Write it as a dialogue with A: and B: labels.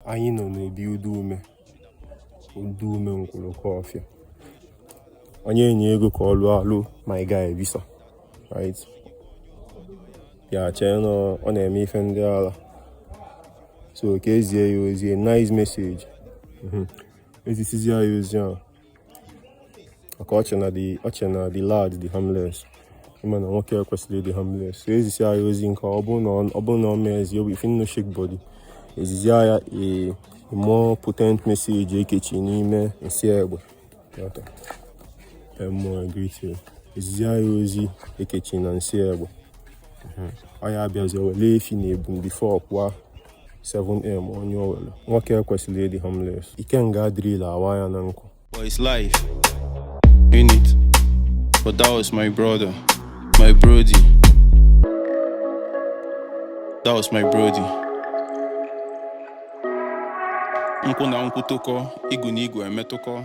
A: Anyị nọ n'ebi udume udume nkwụlụkọfịa. Onye enye ego ka ọ lụọ alụ my guy visa, right? Ya chee na ọ na-eme ife ndị ala. So ka ezie ya ozi, a nice message. Ezisizi ya ozi ahụ maka ọ che na the lad dị harmless. Ịma na nwoke ekwesịrị ịdị harmless. So ezisi ya ozi nke ọ bụrụ na ọ mee ezi if no shake body, ezizi ya a more potent message ekechi n'ime nsị egbe. Ghọta? Mmụọ greet you. Ezizi ya ozi ekechi na nsị egbe. Ọ ya abịazi wele efi na ebum before kwa 7am onye owere. Nwoke ekwesịrị ịdị harmless. Ikenga drill awa ya na nkụ.
B: But it's life, in it. But that was my brother, my brody. That was my brody. Nkwụ na nkwụ tụkọ, igu na igwe emetụkọ.